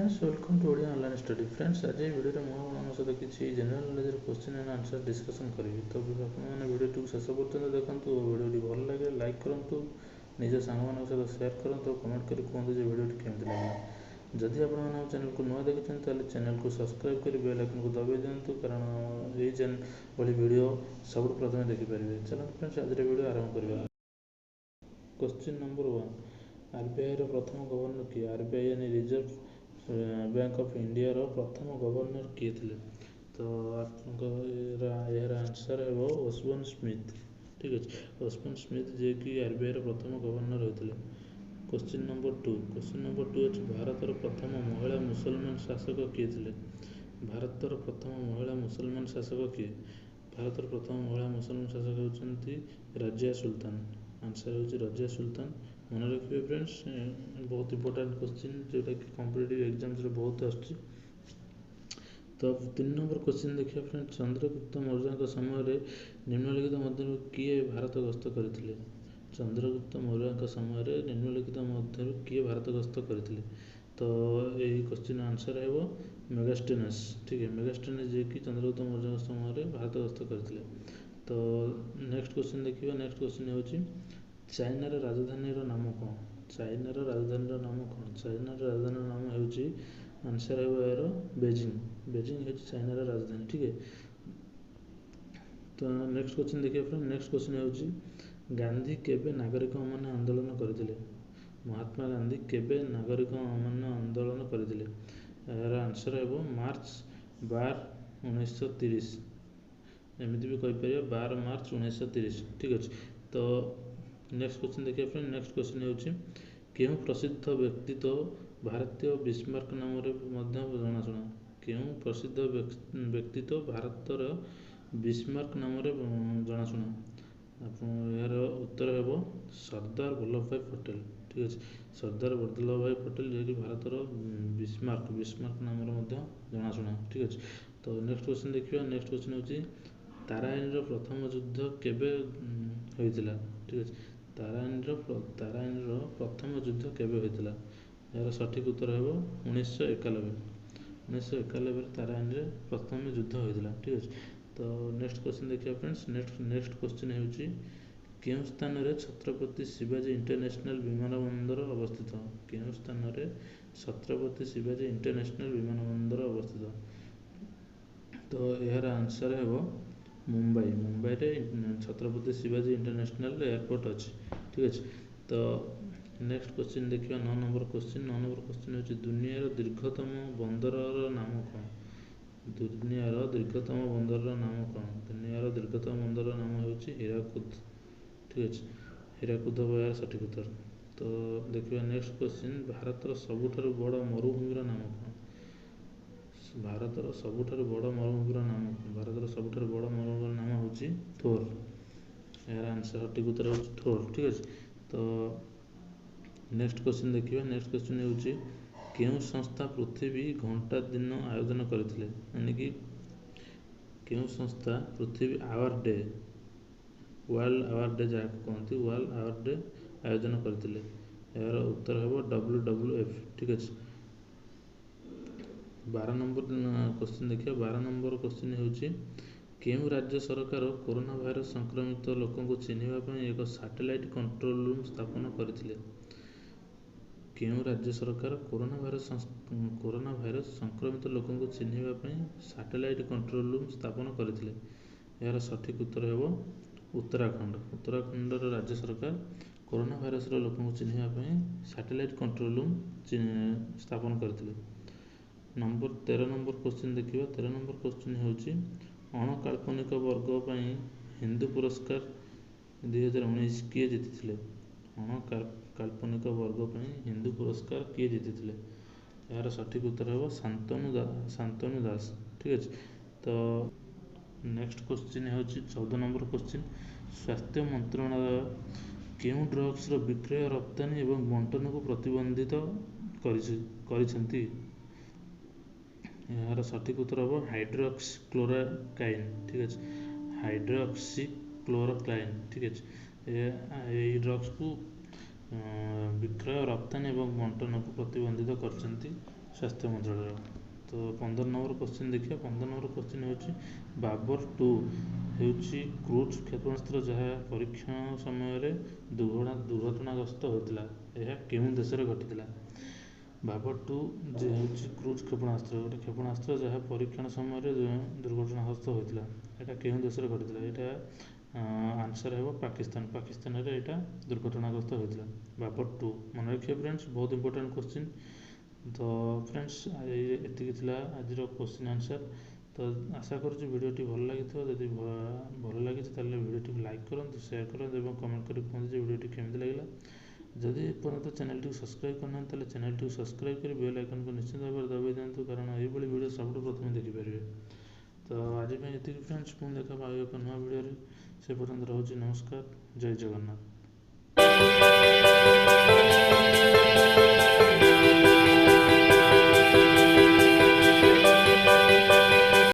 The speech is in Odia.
Friends, welcome to Odia Online Study. Friends, ଆଜି ଏହି ଭିଡ଼ିଓରେ ମୁଁ ଆପଣଙ୍କ ସହିତ କିଛି ଜେନେରାଲ୍ ନଲେଜର କ୍ୱେଶ୍ଚିନ୍ ଆଣ୍ଡ ଆନ୍ସର୍ ଡିସ୍କସନ୍ କରିବି। ତ ଆପଣମାନେ ଭିଡ଼ିଓଟିକୁ ଶେଷ ପର୍ଯ୍ୟନ୍ତ ଦେଖନ୍ତୁ ଓ ଭିଡ଼ିଓଟି ଭଲ ଲାଗେ ଲାଇକ୍ କରନ୍ତୁ, ନିଜ ସାଙ୍ଗମାନଙ୍କ ସହିତ ସେୟାର କରନ୍ତୁ ଓ କମେଣ୍ଟ କରି କୁହନ୍ତୁ ଯେ ଭିଡ଼ିଓଟି କେମିତି ଲାଗିଲା। ଯଦି ଆପଣମାନେ ଆମ ଚ୍ୟାନେଲକୁ ନୂଆ ଦେଖୁଛନ୍ତି, ତାହେଲେ ଚ୍ୟାନେଲକୁ ସବସ୍କ୍ରାଇବ୍ କରି ବେଲ୍ ଆଇକନ୍କୁ ଦବାଇ ଦିଅନ୍ତୁ, କାରଣ ଏଇ ଭଳି ଭିଡ଼ିଓ ସବୁଠୁ ପ୍ରଥମେ ଦେଖିପାରିବେ। ଚାଲନ୍ତୁ ଫ୍ରେଣ୍ଡସ୍, ଆଜିର ଭିଡ଼ିଓ ଆରମ୍ଭ କରିବା। କ୍ୱେଶ୍ଚିନ୍ ନମ୍ବର 1, ଆରବିଆଇର ପ୍ରଥମ ଗଭର୍ଣ୍ଣର କିଏ? ଆରବିଆଇ ୟାନି ରିଜର୍ଭ ବ୍ୟାଙ୍କ ଅଫ୍ ଇଣ୍ଡିଆର ପ୍ରଥମ ଗଭର୍ଣ୍ଣର କିଏ ଥିଲେ? ତ ଆପଣଙ୍କ ଏହାର ଆନ୍ସର୍ ହେବ ଓସବର୍ନ ସ୍ମିଥ୍। ଠିକ୍ ଅଛି, ଓସବର୍ନ ସ୍ମିଥ୍, ଯିଏକି ଆରବିଆଇର ପ୍ରଥମ ଗଭର୍ଣ୍ଣର ହୋଇଥିଲେ। Question number 2। Question number 2 ଅଛି, ଭାରତର ପ୍ରଥମ ମହିଳା ମୁସଲମାନ ଶାସକ କିଏ ଥିଲେ? ଭାରତର ପ୍ରଥମ ମହିଳା ମୁସଲମାନ ଶାସକ କିଏ? ଭାରତର ପ୍ରଥମ ମହିଳା ମୁସଲମାନ ଶାସକ ହେଉଛନ୍ତି ରଜିଆ ସୁଲତାନ। ଆନ୍ସର୍ ହେଉଛି ରଜିଆ ସୁଲତାନ। ମନେ ରଖିବେ ଫ୍ରେଣ୍ଡସ୍, ବହୁତ ଇମ୍ପୋର୍ଟାଣ୍ଟ କ୍ୱେଶ୍ଚିନ୍, ଯେଉଁଟାକି କମ୍ପିଟେଟିଭ୍ ଏକ୍ଜାମ୍ସରେ ବହୁତ ଆସୁଛି। ତ 3 ନମ୍ବର କ୍ୱେଶ୍ଚିନ୍ ଦେଖିବା ଫ୍ରେଣ୍ଡ, ଚନ୍ଦ୍ରଗୁପ୍ତ ମୌର୍ଯ୍ୟଙ୍କ ସମୟରେ ନିମ୍ନଲିଖିତ ମଧ୍ୟରୁ କିଏ ଭାରତ ଗସ୍ତ କରିଥିଲେ? ଚନ୍ଦ୍ରଗୁପ୍ତ ମୌର୍ଯ୍ୟଙ୍କ ସମୟରେ ନିମ୍ନଲିଖିତ ମଧ୍ୟରୁ କିଏ ଭାରତ ଗସ୍ତ କରିଥିଲେ? ତ ଏହି କ୍ୱେଶ୍ଚିନ୍ ଆନ୍ସର୍ ହେବ ମେଗାଷ୍ଟେନସ୍। ଠିକ୍, ମେଗାଷ୍ଟେନସ୍, ଯିଏକି ଚନ୍ଦ୍ରଗୁପ୍ତ ମୌର୍ଯ୍ୟଙ୍କ ସମୟରେ ଭାରତ ଗସ୍ତ କରିଥିଲେ। ତ ନେକ୍ସଟ କ୍ୱେଶ୍ଚିନ୍ ଦେଖିବା। ନେକ୍ସଟ କ୍ୱେଶ୍ଚିନ୍ ହେଉଛି, ଚାଇନାର ରାଜଧାନୀର ନାମ କ'ଣ? ଚାଇନାର ରାଜଧାନୀର ନାମ କ'ଣ? ଚାଇନାର ରାଜଧାନୀର ନାମ ହେଉଛି, ଆନ୍ସର୍ ହେବ ଏହାର ବେଜିଂ। ବେଜିଂ ହେଉଛି ଚାଇନାର ରାଜଧାନୀ। ଠିକ୍, ତ ନେକ୍ସଟ କ୍ୱେଶ୍ଚିନ୍ ଦେଖିବା ଫ୍ରେଣ୍ଡ। ନେକ୍ସଟ କ୍ୱେଶ୍ଚିନ୍ ହେଉଛି, ଗାନ୍ଧୀ କେବେ ନାଗରିକ ଅମାନ୍ୟ ଆନ୍ଦୋଳନ କରିଥିଲେ? ମହାତ୍ମା ଗାନ୍ଧୀ କେବେ ନାଗରିକ ଅମାନ୍ୟ ଆନ୍ଦୋଳନ କରିଥିଲେ? ଏହାର ଆନ୍ସର୍ ହେବ ମାର୍ଚ୍ଚ 12 1930। ଏମିତି ବି କହିପାରିବା, 12 ମାର୍ଚ୍ଚ 1930। ଠିକ୍ ଅଛି, ତ ନେକ୍ସଟ କ୍ୱେଶ୍ଚିନ୍ ଦେଖିବା ଫ୍ରେଣ୍ଡ। ନେକ୍ସଟ କ୍ୱେଶ୍ଚିନ୍ ହେଉଛି, କେଉଁ ପ୍ରସିଦ୍ଧ ବ୍ୟକ୍ତିତ୍ୱ ଭାରତୀୟ ବିସ୍ମାର୍କ ନାମରେ ମଧ୍ୟ ଜଣାଶୁଣା? କେଉଁ ପ୍ରସିଦ୍ଧ ବ୍ୟକ୍ତିତ୍ୱ ଭାରତର ବିସ୍ମାର୍କ ନାମରେ ଜଣାଶୁଣା? ଆପଣ ଏହାର ଉତ୍ତର ହେବ ସର୍ଦ୍ଦାର ବଲ୍ଲଭ ଭାଇ ପଟେଲ। ଠିକ୍ ଅଛି, ସର୍ଦ୍ଦାର ବଲ୍ଲଭ ଭାଇ ପଟେଲ, ଯିଏକି ଭାରତର ବିସ୍ମାର୍କ ନାମରେ ମଧ୍ୟ ଜଣାଶୁଣା। ଠିକ୍ ଅଛି, ତ ନେକ୍ସଟ କ୍ୱେଶ୍ଚିନ୍ ଦେଖିବା। ନେକ୍ସଟ କ୍ୱେଶ୍ଚିନ୍ ହେଉଛି, ତାରାଇନର ପ୍ରଥମ ଯୁଦ୍ଧ କେବେ ହୋଇଥିଲା? ଠିକ୍ ଅଛି, ତାରାଇନର ପ୍ରଥମ ଯୁଦ୍ଧ କେବେ ହୋଇଥିଲା? ଏହାର ସଠିକ୍ ଉତ୍ତର ହେବ 1991। 1991ରେ ତାରାଇନରେ ପ୍ରଥମ ଯୁଦ୍ଧ ହୋଇଥିଲା। ଠିକ୍ ଅଛି, ତ ନେକ୍ସଟ କ୍ୱେଶ୍ଚିନ୍ ଦେଖିବା ଫ୍ରେଣ୍ଡସ୍। ନେକ୍ସଟ କ୍ୱେଶ୍ଚିନ୍ ହେଉଛି, କେଉଁ ସ୍ଥାନରେ ଛତ୍ରପତି ଶିବାଜୀ ଇଣ୍ଟରନ୍ୟାସନାଲ ବିମାନବନ୍ଦର ଅବସ୍ଥିତ? କେଉଁ ସ୍ଥାନରେ ଛତ୍ରପତି ଶିବାଜୀ ଇଣ୍ଟରନ୍ୟାସନାଲ ବିମାନବନ୍ଦର ଅବସ୍ଥିତ? ତ ଏହାର ଆନ୍ସର୍ ହେବ ମୁମ୍ବାଇ। ମୁମ୍ବାଇରେ ଛତ୍ରପତି ଶିବାଜୀ ଇଣ୍ଟରନ୍ୟାସନାଲ ଏୟାରପୋର୍ଟ ଅଛି। ଠିକ୍ ଅଛି, ତ ନେକ୍ସଟ କ୍ୱେଶ୍ଚିନ୍ ଦେଖିବା, 9 ନମ୍ବର କ୍ୱେଶ୍ଚିନ୍। 9 ନମ୍ବର କ୍ୱେଶ୍ଚିନ୍ ହେଉଛି, ଦୁନିଆର ଦୀର୍ଘତମ ବନ୍ଦରର ନାମ କ'ଣ? ଦୁନିଆର ଦୀର୍ଘତମ ବନ୍ଦରର ନାମ କ'ଣ? ଦୁନିଆର ଦୀର୍ଘତମ ବନ୍ଦରର ନାମ ହେଉଛି ହୀରାକୁଦ। ଠିକ୍ ଅଛି, ହୀରାକୁଦ ହେବ ଏହାର ସଠିକ୍ ଉତ୍ତର। ତ ଦେଖିବା ନେକ୍ସଟ କ୍ୱେଶ୍ଚିନ୍, ଭାରତର ସବୁଠାରୁ ବଡ଼ ମରୁଭୂମିର ନାମ କ'ଣ? ଭାରତର ସବୁଠାରୁ ବଡ଼ ମରୁଭୂମିର ନାମ କ'ଣ? ଭାରତର ସବୁଠାରୁ ବଡ଼ ମରୁଭୂମିର ନାମ ହେଉଛି ଥୋର। ଏହାର ଆନ୍ସର୍ ସଠିକ୍ ଉତ୍ତର ହେଉଛି ଥୋର। ଠିକ୍ ଅଛି, ତ ନେକ୍ସଟ କ୍ୱେଶ୍ଚିନ୍ ଦେଖିବା। ନେକ୍ସଟ କ୍ୱେଶ୍ଚିନ୍ ହେଉଛି, କେଉଁ ସଂସ୍ଥା ପୃଥିବୀ ଘଣ୍ଟା ଦିନ ଆୟୋଜନ କରିଥିଲେ? ମାନେ କି କେଉଁ ସଂସ୍ଥା ପୃଥିବୀ hour day, world hour day ଯାହାକୁ କୁହନ୍ତି, ୱାର୍ଲଡ ଆୱାର ଡେ ଆୟୋଜନ କରିଥିଲେ? ଏହାର ଉତ୍ତର ହେବ WWF। ଠିକ୍ ଅଛି, 12 ନମ୍ବର କ୍ୱେଶ୍ଚିନ୍ ଦେଖିବା। 12 ନମ୍ବର କ୍ୱେଶ୍ଚିନ୍ ହେଉଛି, କେଉଁ ରାଜ୍ୟ ସରକାର କରୋନା ଭାଇରସ ସଂକ୍ରମିତ ଲୋକଙ୍କୁ ଚିହ୍ନିବା ପାଇଁ ଏକ ସାଟେଲାଇଟ୍ କଣ୍ଟ୍ରୋଲ ରୁମ୍ ସ୍ଥାପନ କରିଥିଲେ? କେଉଁ ରାଜ୍ୟ ସରକାର କରୋନା ଭାଇରସ ସଂକ୍ରମିତ ଲୋକଙ୍କୁ ଚିହ୍ନିବା ପାଇଁ ସାଟେଲାଇଟ୍ କଣ୍ଟ୍ରୋଲ ରୁମ୍ ସ୍ଥାପନ କରିଥିଲେ? ଏହାର ସଠିକ୍ ଉତ୍ତର ହେବ ଉତ୍ତରାଖଣ୍ଡ। ଉତ୍ତରାଖଣ୍ଡର ରାଜ୍ୟ ସରକାର କରୋନା ଭାଇରସର ଲୋକଙ୍କୁ ଚିହ୍ନିବା ପାଇଁ ସାଟେଲାଇଟ୍ କଣ୍ଟ୍ରୋଲ ରୁମ୍ ସ୍ଥାପନ କରିଥିଲେ। ନମ୍ବର 13 ନମ୍ବର କ୍ୱେଶ୍ଚିନ୍ ଦେଖିବା। 13 ନମ୍ବର କ୍ୱେଶ୍ଚିନ୍ ହେଉଛି, ଅଣକାଳ୍ପନିକ ବର୍ଗ ପାଇଁ ହିନ୍ଦୁ ପୁରସ୍କାର 2019 କିଏ ଜିତିଥିଲେ? ଅଣକାଳ୍ପନିକ ବର୍ଗ ପାଇଁ ହିନ୍ଦୁ ପୁରସ୍କାର କିଏ ଜିତିଥିଲେ? ଏହାର ସଠିକ୍ ଉତ୍ତର ହେବ ଶାନ୍ତନୁ ଦାସ। ଠିକ୍ ଅଛି, ତ ନେକ୍ସଟ କ୍ୱେଶ୍ଚିନ୍ ହେଉଛି 14 ନମ୍ବର କ୍ୱେଶ୍ଚିନ୍, ସ୍ୱାସ୍ଥ୍ୟ ମନ୍ତ୍ରଣାଳୟ କେଉଁ ଡ୍ରଗ୍ସର ବିକ୍ରୟ, ରପ୍ତାନି ଏବଂ ବଣ୍ଟନକୁ ପ୍ରତିବନ୍ଧିତ କରିଛନ୍ତି? ଏହାର ସଠିକ୍ ଉତ୍ତର ହେବ ହାଇଡ୍ରୋକ୍ସିକ୍ଲୋରୋକ୍ୱାଇନ୍। ଠିକ୍ ଅଛି, ହାଇଡ୍ରୋକ୍ସିକ୍ଲୋରୋକ୍ୱାଇନ୍। ଠିକ୍ ଅଛି, ଏଇ ଡ୍ରଗ୍ସକୁ ବିକ୍ରୟ, ରପ୍ତାନି ଏବଂ ବଣ୍ଟନକୁ ପ୍ରତିବନ୍ଧିତ କରିଛନ୍ତି ସ୍ୱାସ୍ଥ୍ୟ ମନ୍ତ୍ରାଳୟ। ତ 15 ନମ୍ବର କ୍ୱେଶ୍ଚିନ୍ ଦେଖିବା। 15 ନମ୍ବର କ୍ୱେଶ୍ଚିନ୍ ହେଉଛି, ବାବର 2 ହେଉଛି କ୍ରୁଜ୍ କ୍ଷେପଣାସ୍ତ୍ର ଯାହା ପରୀକ୍ଷଣ ସମୟରେ ଦୁର୍ଘଟଣାଗ୍ରସ୍ତ ହୋଇଥିଲା, ଏହା କେଉଁ ଦେଶରେ ଘଟିଥିଲା? ବାବର 2 ଯେ ହେଉଛି କ୍ରୁଜ୍ କ୍ଷେପଣାସ୍ତ୍ର, ଗୋଟେ କ୍ଷେପଣାସ୍ତ୍ର ଯାହା ପରୀକ୍ଷଣ ସମୟରେ ଦୁର୍ଘଟଣାଗ୍ରସ୍ତ ହୋଇଥିଲା, ଏଇଟା କେଉଁ ଦେଶରେ ଘଟିଥିଲା? ଏଇଟା ଆନ୍ସର୍ ହେବ ପାକିସ୍ତାନ। ପାକିସ୍ତାନରେ ଏଇଟା ଦୁର୍ଘଟଣାଗ୍ରସ୍ତ ହୋଇଥିଲା, ବାବର 2। ମନେ ରଖିବେ ଫ୍ରେଣ୍ଡସ୍, ବହୁତ ଇମ୍ପୋର୍ଟାଣ୍ଟ କ୍ୱେଶ୍ଚିନ୍। ତ ଫ୍ରେଣ୍ଡସ୍, ଏତିକି ଥିଲା ଆଜିର କ୍ୱେଶ୍ଚିନ୍ ଆନ୍ସର୍। ତ ଆଶା କରୁଛି ଭିଡ଼ିଓଟି ଭଲ ଲାଗିଥିବ। ଯଦି ଭଲ ଲାଗିଛି, ତାହେଲେ ଭିଡ଼ିଓଟିକୁ ଲାଇକ୍ କରନ୍ତୁ, ସେୟାର କରନ୍ତୁ ଏବଂ କମେଣ୍ଟ କରି କୁହନ୍ତୁ ଯେ ଭିଡ଼ିଓଟି କେମିତି ଲାଗିଲା। ଯଦି ଏପର୍ଯ୍ୟନ୍ତ ଚ୍ୟାନେଲଟିକୁ ସବସ୍କ୍ରାଇବ୍ କରିନାହାନ୍ତି, ତାହେଲେ ଚ୍ୟାନେଲଟିକୁ ସବସ୍କ୍ରାଇବ୍ କରି ବେଲ୍ ଆଇକନ୍କୁ ନିଶ୍ଚିତ ଭାବରେ ଦବାଇ ଦିଅନ୍ତୁ, କାରଣ ଏଇଭଳି ଭିଡ଼ିଓ ସବୁଠୁ ପ୍ରଥମେ ଦେଖିପାରିବେ। ତ ଆଜି ପାଇଁ ଏତିକି ଫ୍ରେଣ୍ଡସ୍, ପୁଣି ଦେଖା ଆଉ ଏକ ନୂଆ ଭିଡ଼ିଓରେ। ସେ ପର୍ଯ୍ୟନ୍ତ ରହୁଛି, ନମସ୍କାର, ଜୟ ଜଗନ୍ନାଥ।